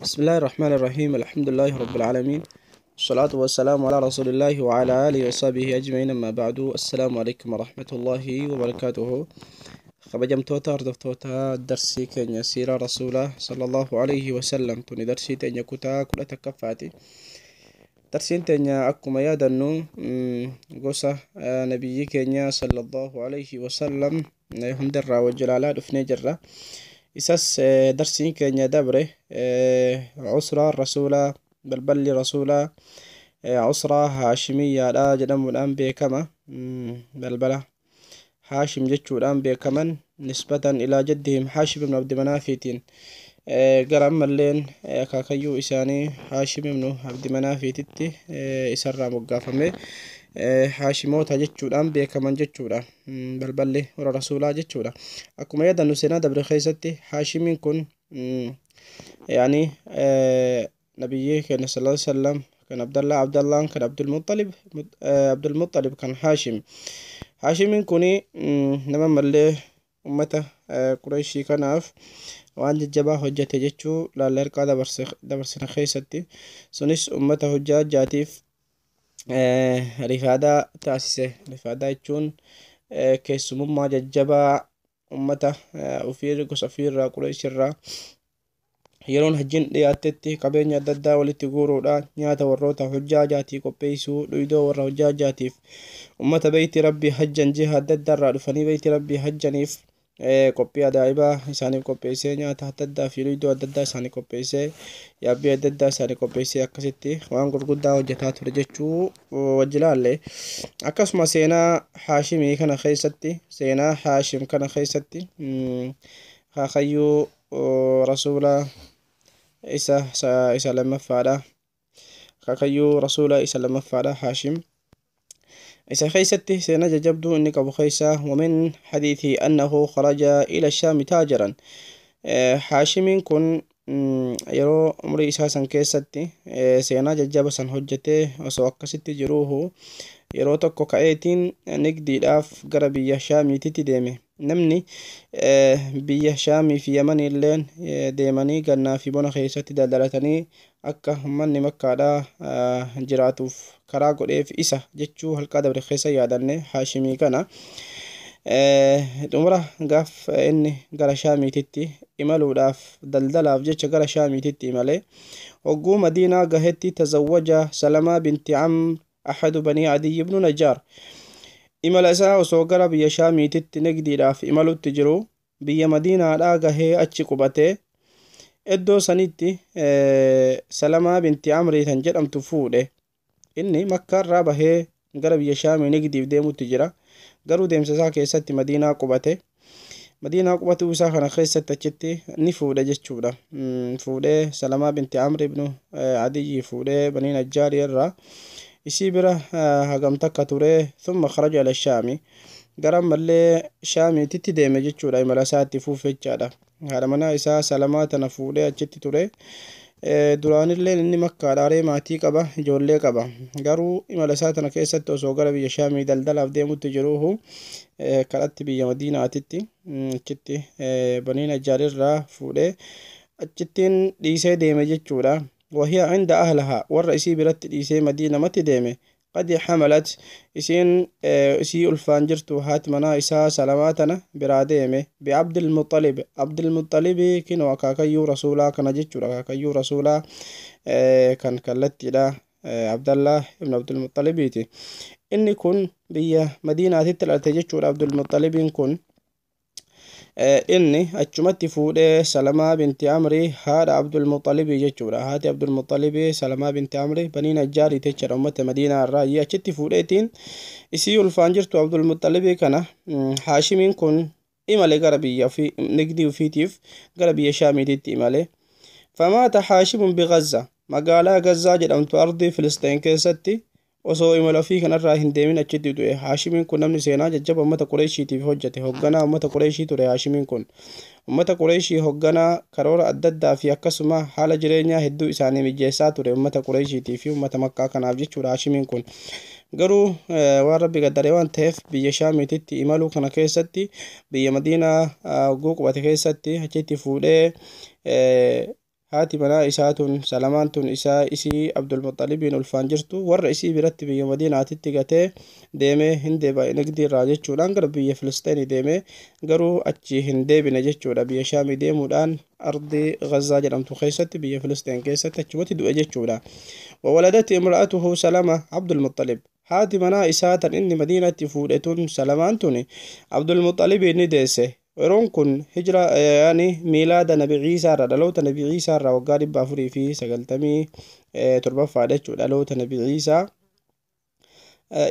بسم الله الرحمن الرحيم، الحمد لله رب العالمين، والصلاة والسلام على رسول الله وعلى آله وصحبه أجمعين، أما بعد، السلام عليكم ورحمة الله وبركاته. Kabajamtoota hordoftoota darsii keenya siiraa rasuulaa sallallahu alaihi wasallam, tuni darsii teenya kutaa 11ffaati. Darsiin teenya akkuma yaadannu gosa nabiyyi keenya sallallahu alaihi wasallam hundarraa wajjilaalaa dhufnee jirra. Isas darsiin keenya dabre usraa rasuulaa, balballi rasuulaa usraa haashimiyyaadha jedhamuudhaan beekama, balbala haashim jechuudhaan beekaman, nisbatan ilaa jaddihim Haashim ibnu Abdimanaafiitiin, gara ammalleen akaakayyuu isaanii Haashim ibnu Abdimanaafiititti isarraa moggaafame haashimoota jechuudhaan beekaman jechuudha, balballi warra rasuulaa jechuudha. Akkuma yaadannu seenaa dabre keessatti haashimiin kun yaani nabiyyii keenya sallallahu alaihi wasallam kan Abdallah, Abdallaan kan Abdulmuxalib, Abdulmuxalib kan Haashim. Haashimiin kuni nama mallee ummata Qureeshii kanaaf waan jajjabaa hojjete jechuu laalla hirqaa dabarsina keessatti. Sunis ummata hojjaajaatiif rifaadaa taasise. Rifaadaa jechuun keessumummaa jajjabaa ummata ofii, gosa ofiirraa, Qureeshirraa yeroon hajjiin dhiyaattetti qabeenya adda addaa walitti guuruudhaan nyaata warroota hojjaajaatii qopheessuu, dhuydoo warra hojjaajaatiif, ummata beeyti rabbii hajjan, jiha adda addaarraa dhufanii beeyti rabbii hajjaniif qophii ajaa'ibaa isaaniif qopheessee, nyaata adda addaa fi dhuydoo adda addaa isaanii qopheessee, yaabbii adda addaa isaanii qopheessee, akkasitti waan gurguddaa hojjetaa ture jechuu wajji laalle. Akkasuma seenaa haashimii kana keessatti, seenaa haashim kana keessatti akaakayyuu rasuulaa isa lammaffaadha, akaakayyuu rasuula isa lammaffaadha haashim. Isa keessatti seenaa jajjabduu inni qabu keessa ومن حديثه أنه خرج إلى الشام تاجرا. Haashimiin kun yeroo umrii isaa san keessatti seenaa jajjaba san hojjetee osoo akkasitti jiruuhu yeroo tokko ka'eetiin nigdiidhaaf gara biyya shaamiititti deeme. Namni biyya shaamii fi yamanii illeen deemanii gannaa fi bona keessatti daldalatanii akka ummanni makkaadhaa jiraatuuf karaa godheef isa jechuu halqaa dabre keessa yaadanne haashimii kana. Xumura gaaf inni gara shaamiititti imaluudhaaf, daldalaaf jecha gara shaamiititti imale, hogguu madiinaa gahetti tazawwaja Salamaa binti Amr ahadu banii Adiy ibnu Najjaar. Imala isaa osoo gara biyya shaamiititti nigdiidhaaf imalutti jiru biyya madiinaadhaa gahee achi qubatee iddoo sanitti Salamaa binti Amrii tan jedhamtu fuudhe. Inni makkaarraa bahee gara biyya shaamii nigdiif deemutti jira, garuu deemsa isaa keessatti madiinaa qubate. Madiinaa qubatuu isaa kana keessatti achitti ni fuudhe jechuudha. Fuudhee Salamaa binti Amri ibnu Adiyyi fuudhee banii Najjaarii irraa isii bira hagam takka ture. Thumma kharaja ila shaami, gara ammallee shaamiititti deeme jechuudha, imala isaatti fuufe jechaadha. Haadha manaa isaa Salamaa tana fuudhee achitti ture. Duraanillee inni makkaadhaaree maatii qaba, ijoollee qaba, garuu imala isaa tana keessatti osoo gara biyya shaamii daldalaaf deemutti jiruuhu kadhatti biyya madiinaatitti achitti banii najjaarirraa fuudhee achittiin dhiisee deeme jechuudha. وهي عند أهلها, warra isii biratti dhiisee madiinamatti deeme. قد حملت, isiin isii ulfaan jirtu haati manaa isaa Salamaa tana biraa deeme. بعبد المطلب, Abdulmuxalibi kinoo akaakayyuu rasuulaa kana jechuudha, akaakayyuu rasuulaa kan kallattiidha Abdallah ibn Abdulmuxalibiiti. Inni kun biyya madiinaatitti dhalate jechuudha. Abdulmuxalibiin kun inni achumatti fuudhee Salamaa binti Amrii, haadha Abdulmuxalibii jechuudha. Haati Abdulmuxalibii Salamaa binti Amrii banii Najjaarii jechuudha, ummata madiinaa irraa achitti fuudheetiin isii ulfaan jirtu Abdulmuxalibii kana haashimiin kun imale gara biyya ofii, nigdii ofiitiif gara biyya shaamiititti imale. فمات حاشم بغزة, magaalaa Gazaa jedhamtu ardii Filisteen keessatti osoo imala ofii kanarraa hin deemin achitti du'e. Haashimiin kun namni seenaa jajjaba ummata Qureeshiitiif hojjete, hoogganaa ummata Qureeshii ture. Haashimiin kun ummata Qureeshii hoogganaa karoora adda addaa fi akkasuma haala jireenyaa hedduu isaanii mijeessaa ture ummata Qureeshiitii fi ummata makkaa kanaaf jechuudha. Haashimiin kun garuu waan rabbi gaddaree waan ta'eef biyya shaamiititti imaluu kana keessatti biyya madiinaa hogguu qubate keessatti achitti fuudhee. Haati manaa isaa tun Salamaan tun isaa isii Abdulmuxalibiin ulfaan jirtu warra isii biratti biyya Madiinaatitti gatee deemee hin deebi'e nigdii irraa jechuudhaan gara biyya Filisxeenii deemee garuu achi hin deebine jechuudha. Biyya Shaamii deemuudhaan ardii Gazaa jedhamtu keessatti biyya Filisxeen keessatti achumatti du'e jechuudha. Wawaladati imra'atuhu Salama Abdulmuxalib. Haati manaa isaa tan inni Madiinatti fuudhe tun Salamaan tun Abdulmuxalibiin ni deesse. Yeroon kun hijira yaani miilaada Nabi Ciisaa irraa dhaloota Nabi Ciisaa irraa waggaa 497ffaadha jechuudha. Dhaloota Nabi Ciisaa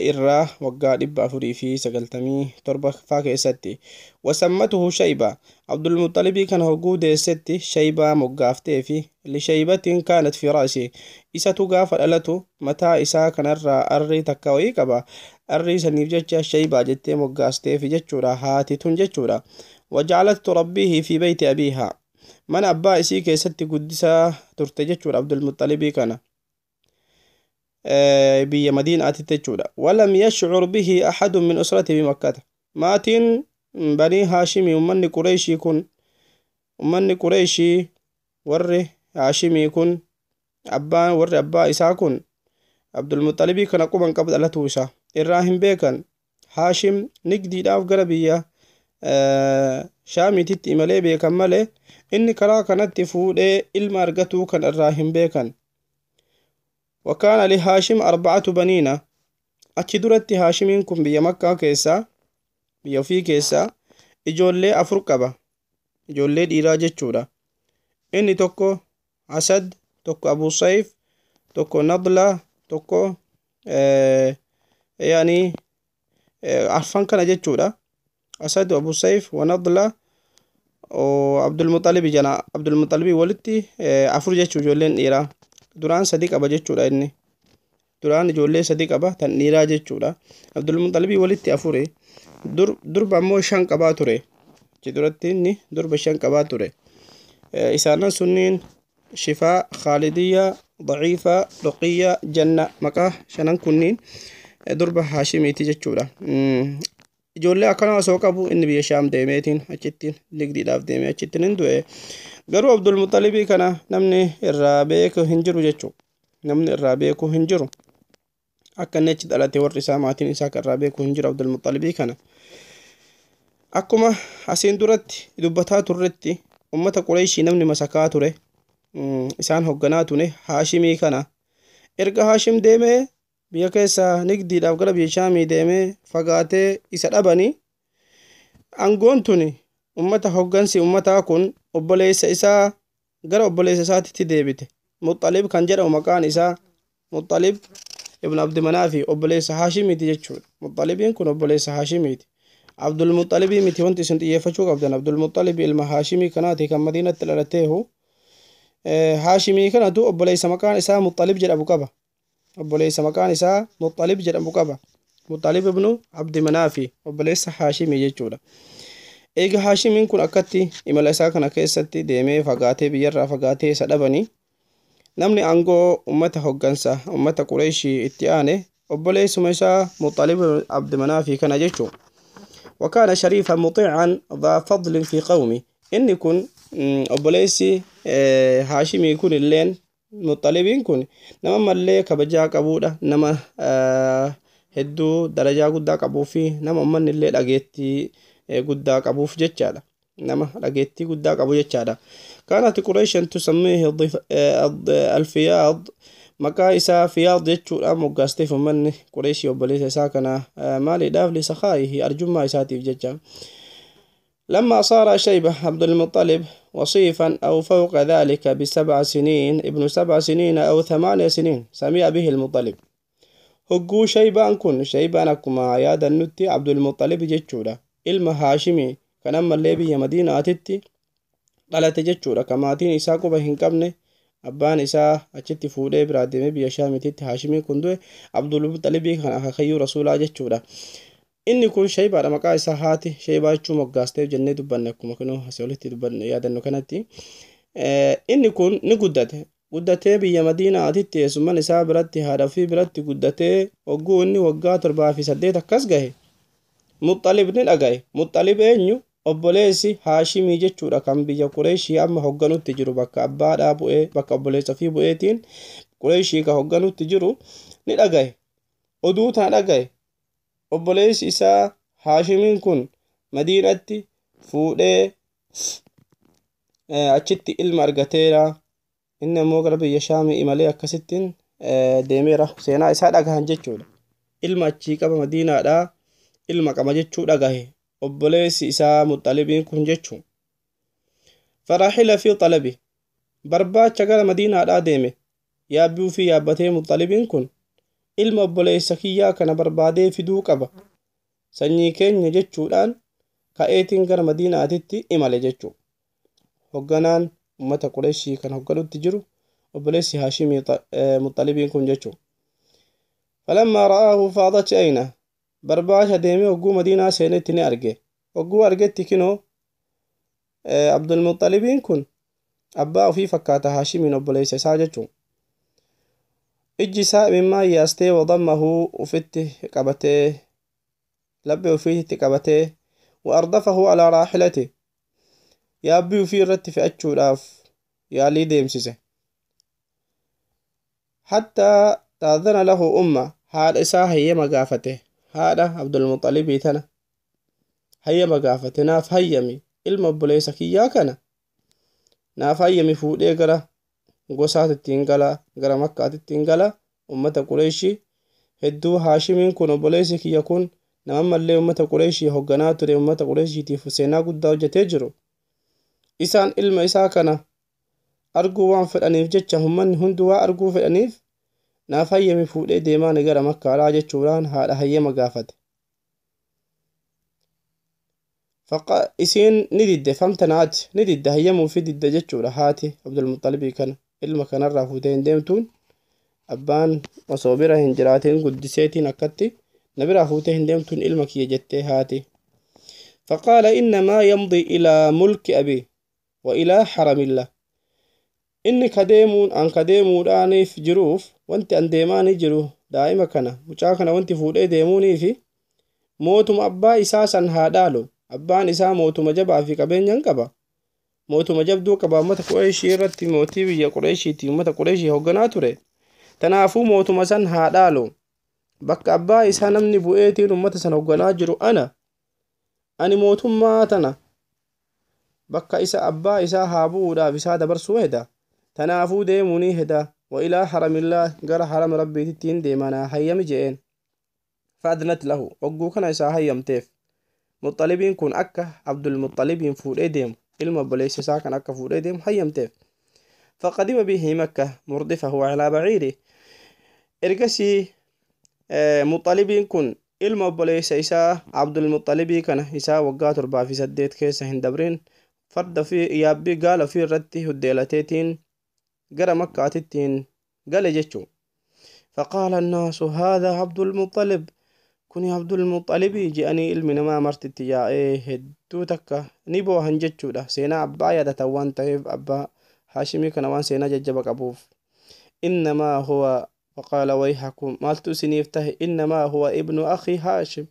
irraa waggaa 497ffaa keessatti. Wasammatuhu Shayba. Abdulmuxalibii kana hogguu deessetti Shaybaa moggaaftee fi lishaybatin kaanat fi ra'si. Isatu gaafa dhalatu mataa isaa kanarraa arrii takka wayii qaba. Arrii saniif jecha Shaybaa jettee moggaasteefi jechuudha. Haati tun jechuudha. وجعلت تربيه في بيت أبيها. من أبا إسي كيست قدسة ترتجتشور عبد المطلب كان بي مدينة تتجورا. ولم يشعر به أحد من أسرته بمكة. ماتين بني هاشمي ومن قريشي كن ومن قريشي ور هاشمي كن أبا ور أبا إسا كن عبد المطلب كان قبا قبل ألتوسا إراهم بيكن هاشم نقدي داف قربية Shaamiititti imalee beekan malee inni karaa kanatti fuudhee ilma argatuu kan irraa hin beekan. Wakaana lihaashim arbacatu baniina. Achi duratti Haashimiin kun biyya Makkaa keessaa biyya ofii keessaa ijoollee afur qaba. Ijoollee dhiiraa jechuudha. Inni tokko Asad, tokko Abu Sayf, tokko Nadla, tokko yaani arfan kana jechuudha. أسد وأبو سيف ونضلة وعبد المطلب جنا عبد المطلب ولدتي أفر جتشو جولين إيرا duraan sadii qaba jechuudha. Inni duraan ijoollee sadii qaba tan dhiiraa jechuudha. Abdulmuxalibii walitti afuri. Durba ammoo shan qabaa ture. Achi duratti inni durba shan qabaa ture. Isaanan sunniin Shifaa, Khaalidiyya, Daciifa, Ruqiyya, Janna maqaa shanan kunniin durba Haashimiiti jechuudha. Ijoollee akkanaa osoo qabu inni biyya Shaam deemeetiin achittiin nigdiidhaaf deemee achittiin hin du'e. Garuu Abdulmuxalibii kana namni irraa beeku hin jiru jechuudha. Namni irraa beeku hin jiru. Akka inni achi dhalate warri isaa maatiin isaa kan irraa beeku hin jiru Abdulmuxalibii kana. Akkuma asiin duratti dubbataa turretti ummata Qureeshii namni masakaa ture isaan hoogganaa ture Haashimii kana. Erga Haashim deemee biyya keessaa nigdiidhaaf gara biyya Shaamii deemee fagaatee isa dhabanii aangoon tuni ummata hooggansi ummataa kun obboleessa isaa gara obboleessa isaatitti deebite. Muxalib kan jedhamu maqaan isaa Muxalib ibn Abdimanaafi obboleessa Haashimiiti jechuudha. Muxalibiin kun obboleessa Haashimiiti. Abdulmuxalibii miti wanti isin xiyyeeffachuu qabdan. Abdulmuxalib ilma Haashimii kanaati kan Madiinatti dhalateehu. Haashimii kanatu obboleessa maqaan isaa Muxalib jedhamu qaba. Obboleessa maqaan isaa Muxalib jedhamu qaba. Muxalib ibnu Abdimanaafi obboleessa Haashimii jechuudha. Eega Haashimiin kun akkatti imala isaa kana keessatti deemee fagaatee biyyarraa fagaatee isa dhabanii namni aangoo ummata hoggansa ummata Qureeshii itti aane obboleessuma isaa Muxalib Abdimanaafi kana jechuudha. وكان شريفا مطيعا ذا فضل في قومه. إني كن obboleessi Haashimii kun illeen Muxalibiin kun nama mallee kabajaa qabuudha. Nama hedduu darajaa guddaa qabuu fi nama uummanni illee dhageettii guddaa qabuuf jechaadha. Nama dhageettii guddaa qabu jechaadha. كانت قريش تسميه الفياض. Maqaa isaa Fiyaad jechuudha moggaasteef uummanni Qureeshii obboleessa isaa kana maaliidhaaf lisakaa'ihi arjummaa isaatiif jecha. لما صار شيبة عبد المطلب وصيفا أو فوق ذلك ب7 سنين ابن 7 سنين أو 8 سنين سمع به المطلب. هجو شيبان كن شيبان أكما يا النتي عبد المطلب جتشورا ilma Haashimii kan ammallee biyya Madiinaatitti dhalate jechuudha. Kan maatiin isaa quba hin qabne abbaan isaa achitti fuudhee biraa deemee biyya Shaamititti Haashimiin kun du'e Abdulmuxalibii kan akaakayyuu rasuulaa jechuudha. Inni kun Shaybaadha maqaa isaa haati Shaybaa jechuun moggaasteef jennee dubbanne akkuma kunoo asii olitti dubbanne yaadannu kanatti. Inni kun ni guddate. Guddatee biyya Madiinaatitti eessummaan isaa biratti haadha ofii biratti guddatee hogguu inni waggaa 7 fi 8 akkas gahe. Muxalib ni dhagaye. Muxalib eenyu? Obboleessi Haashimii jechuudha kan biyya Qureeshii amma hogganutti jiru bakka abbaadhaa bu'ee bakka obboleessa fi bu'eetiin Qureeshii ka hogganutti jiru ni dhagaye. Oduu tana dhagaye. Obboleessi isaa Haashimiin kun Madiinatti fuudhee achitti ilma argateera. Inni ammoo gara biyya Shaamii imalee akkasittiin deemeera. Seenaa isaa dhagahan jechuudha. Ilma achii qaba Madiinaadhaa ilma qaba jechuu dhagahe. Obboleessi isaa Muxalibiin kun jechuun. Faraxila fi xalabi barbaacha gara Madiinaadhaa deeme. Yaabbii ofii yaabbatee Muxalibiin kun ilma obboleessa kiyyaa kana barbaadee fiduu qaba. Sanyii keenya jechuudhaan ka'eetiin gara Madiinaatitti imale jechuudha. Hogganaan uummata Qureeshii kan hogganutti jiru obboleessi Haashimii Muxalibiin kun jechuudha. Falammaa ra'aahu faadat ayna barbaacha deemee hogguu Madiinaa seenetti ni arge. Hogguu argetti kinoo Abdulmuxalibiin kun abbaa ofii fakkaata Haashimiin obboleessa isaa jechuudha. Ijji isaa imimmaan yaastee wadammahu ufitti qabatee laphee ofiitti qabatee wa ardafahu alaa raaxilati yaabbii ofii irratti fe'achuudhaaf yaalii deemsise. Hattaa taadhana lahu umma haadha isaa hayyama gaafate. Haadha Abdulmuxalibii tana hayyama gaafate naaf hayyami ilma obboleessa kiyyaa kana naaf hayyami fuudhee gara gosaatittiin gala gara makkaatittiin gala ummata Qureeshii hedduu Haashimiin kun obboleessi kiyya kun nama mallee ummata Qureeshii hogganaa ture ummata Qureeshiitiif seenaa guddaa hojjetee jiru. Isaan ilma isaa kana arguu waan fedhaniif jecha ummanni hundi waa arguu fedhaniif naaf hayyami fuudhee deemaan gara makkaadhaa jechuudhaan haadha hayyama gaafate. Isiin ni didde famtanaati ni didde hayyamuu fi didde jechuudha haati Abdulmuxalibii kana ilma kanarraa fuutee hin deemtuun abbaan osoo bira hin jiraatin guddiseetiin akkatti na biraa fuutee hin deemtuun ilma kiyya jettee haati. فقال إنما يمضي إلى ملك أبي وإلى حرم الله inni kadeemuun an kadeemuudhaaniif jiruuf wanti an deemaanii jiru daa'ima kana mucaa kana wanti fuudhee deemuuniifi mootuma abbaa isaa san haa dhaalu. Abbaan isaa mootuma jabaa fi qabeenyan qaba. Mootuma jabduu qaba uummata Qureeshii irratti mootii biyya Qureeshiiti uummata Qureeshii hoogganaa ture. Tanaafuu mootuma san haa dhaalu. Bakka abbaa isaa namni bu'eetiin uummata san hoogganaa jiru ana. Ani mootummaa tana bakka isa abbaa isaa haa bu'uudhaaf isaa dabarsuu heda. Tanaafuu deemuunii heda. Wa ilaa haramillaa gara harama rabbiitittiin deemanaa hayyami je'een. Fa'adnat lahu hogguu kana isaa hayyamteef. Muxalibiin kun akka Abdulmuxalibiin fuudhee deemu ilma obboleessa isaa kan akka fuudhee deemu hayyamteef. Faqadima bihi makka murdifahu calaa baciiri. Ergasii Muxalibiin kun ilma obboleessa isaa Abdulmuxalibii kana isaa waggaa 7 fi 8 keessa hin dabrin farda fi yaabbii gaala ofii irratti huddeelateetiin gara makkaatittiin gale jechuu. فقال الناس هذا عبد المطلب kuni Abdulmuxalibii je'anii ilmi namaa martitti yaa'ee hedduu takka ni boohan jechuudha. Seenaa abbaa yaadatan waan ta'eef abbaa Haashimii kana waan seenaa jajjaba qabuuf. Innamaa huwa faqaala wayhakum maaltu isiniif tahe innamaa huwa ibnu akhi Haashim.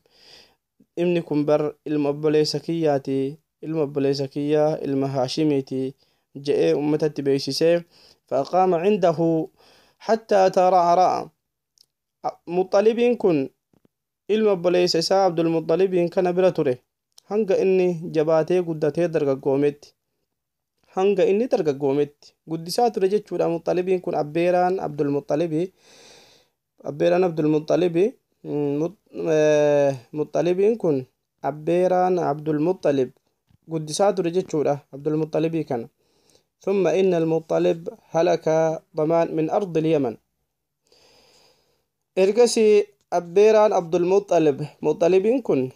Inni kun bar ilma obboleessa kiyyaati ilma obboleessa kiyyaa ilma Haashimiiti je'ee ummatatti beeksisee faqaama cindahu hattaa tara'ara'a. Muxalibiin kun ilma obboleessa isaa Abdulmuxalibiin kana bira ture hanga inni jabaatee guddatee dargaggoometti hanga inni dargaggoometti guddisaa ture jechuudha. Muxalibiin kun abbeeraan Abdulmuxalibii abbeeraan Abdulmuxalibii Muxalibiin kun abbeeraan Abdulmuxalib guddisaa ture jechuudha Abdulmuxalibii kana. ثم إن المطلب هلك ضمان من أرض اليمن. إرجسي أبيران عبد المطلب مطلبين كن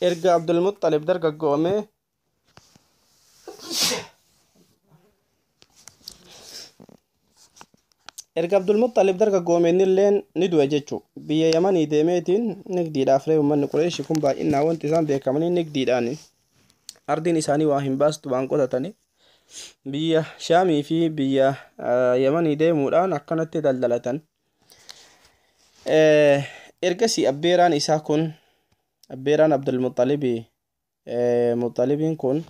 إرجع عبد المطلب درجة قومه erga Abdulmuxalib dargaggoome innilleen ni du'e jechuu. Biyya Yamanii deemeetiin nigdiidhaaf ree uummanni Qureeshii kun baay'inaan wanti isaan beekamanii nigdiidhaani. Ardiin isaanii waa hin baastu waan qotatanii. Biyya Shaamii fi biyya Yamanii deemuudhaan akkanatti daldalatan. Ergasii abbeeraan isaa kun abbeeraan Abdulmuxalibii Muxalibiin kun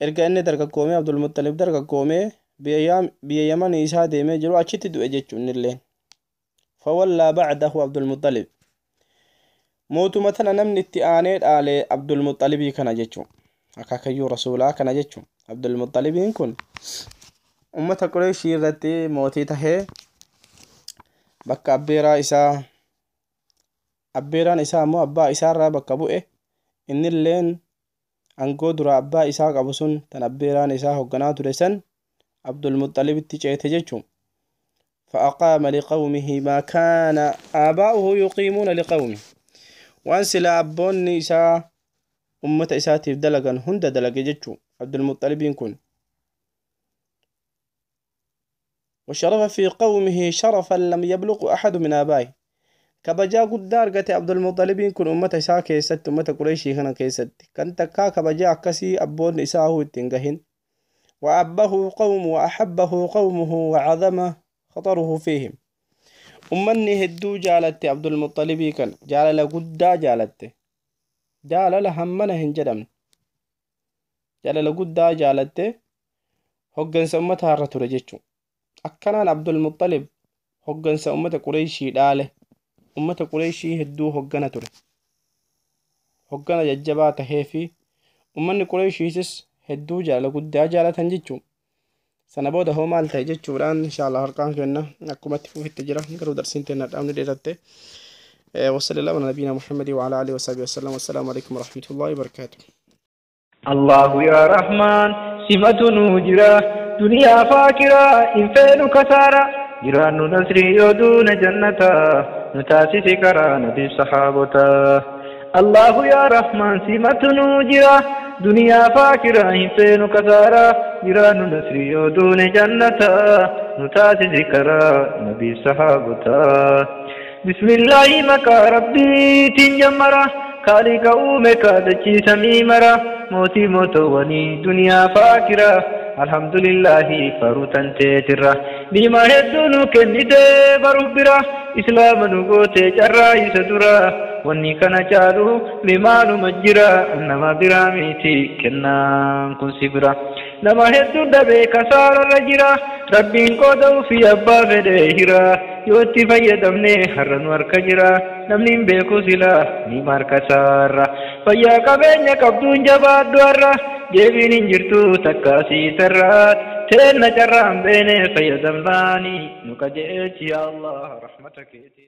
erga inni dargaggoomee Abdulmuxalib dargaggoomee biyya Yamanii isaa deemee jiru achitti du'e jechuun innilleen. Fawallaa bacdahu Abdulmuxalib. Mootuma tana namni itti aanee dhaale Abdulmuxalibii kana jechuun akaakayyuu rasuulaa kana jechuun Abdulmuxalibiin kun ummata Qureeshii irratti mootii tahee bakka abbeeraa isaa abbeeraan isaa ammoo abbaa isaarraa bakka bu'e innilleen aangoo dura abbaa isaa qabu sun tan abbeeraan isaa hoogganaa ture san Abdulmuxalibitti ceete jechuun. فأقام لقومه ما كان آباؤه يقيمون لقومه waan silaa abboonni isaa ummata isaatiif dalagan hunda dalage jechuu Abdulmuxalibiin kun. وشرف في قومه شرفا لم يبلغ أحد من آبائه kabajaa guddaa argate Abdulmuxalibiin kun ummata isaa keessatti ummata Qureeshii kana keessatti kan takkaa kabajaa akkasii abboonni isaa huu ittiin gahin. وأبه قوم وأحبه قومه وعظم خطره فيهم ummanni hedduu jaalatte Abdulmuxalibii kana jaalala guddaa jaalatte jaalala hammana hin jedhamne jaalala guddaa jaalatte hoggansa ummata irra ture jechuun akkanaan Abdulmuxalib hoggansa ummata Qureeshii dhaale ummata Qureeshii hedduu hoggana ture hoggana jajjabaa tahee fi ummanni Qureeshiisis hedduu jaalala guddaa jaalatan jechuun. Sana booda hoo maal ta'e jechuudhaan inshallah harkaan kenna akkumatti fufitti jira garuu darsiin teenna dhaabni dheeratte. وصلى الله على نبينا محمد وعلى آله وصحبه وسلم والسلام عليكم ورحمة الله وبركاته. الله يا رحمن سمة نجرة دنيا فاكرة إنفين كسارة جيران نصري يدون جنة نتاسي سكرا نبي صحابتا الله يا رحمن سمة نجرة دنيا فاكرة إنفين كسارة جيران نصري يدون جنة نتاسي سكرا نبي صحابتا بسم الله مكا ربي تنجمرا خالق أومك دچي سميمرا موتي موتواني دنيا فاكرة الحمد لله فروتن تترا بما هدونو كنite بربرا إسلام نغوتي جرا يسدرا wanni kana caalu limaanu majjira nama biraa miti kennaan kun si bira nama hedduu dhabee kasaararra jira rabbiin qooda ofii abbaa fedhee hira yoo itti fayyadamne har'a nu harka jira namni hin beeku sila ni marka saarra fayyaa qabeenya qabduun jabaadhu har'a deebiin hin jirtu takka asii tarraat teenna carraan beene fayyadamnaani nu qajeelchi yaa Allah rahmata keetii.